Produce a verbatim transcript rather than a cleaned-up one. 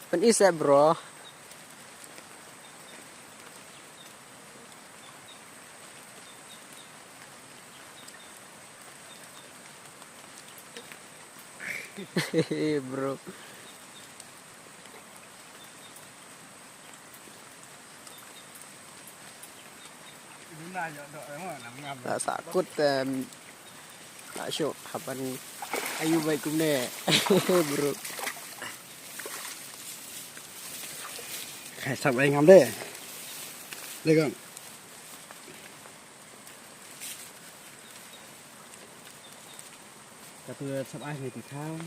Pyn-i seh, bro. Bro. Lah sakut em. Lah syuk hapan ayu baik kumne. Bro. Khai sap ai ngam de. De kong. Katu sap ai ni tu kham.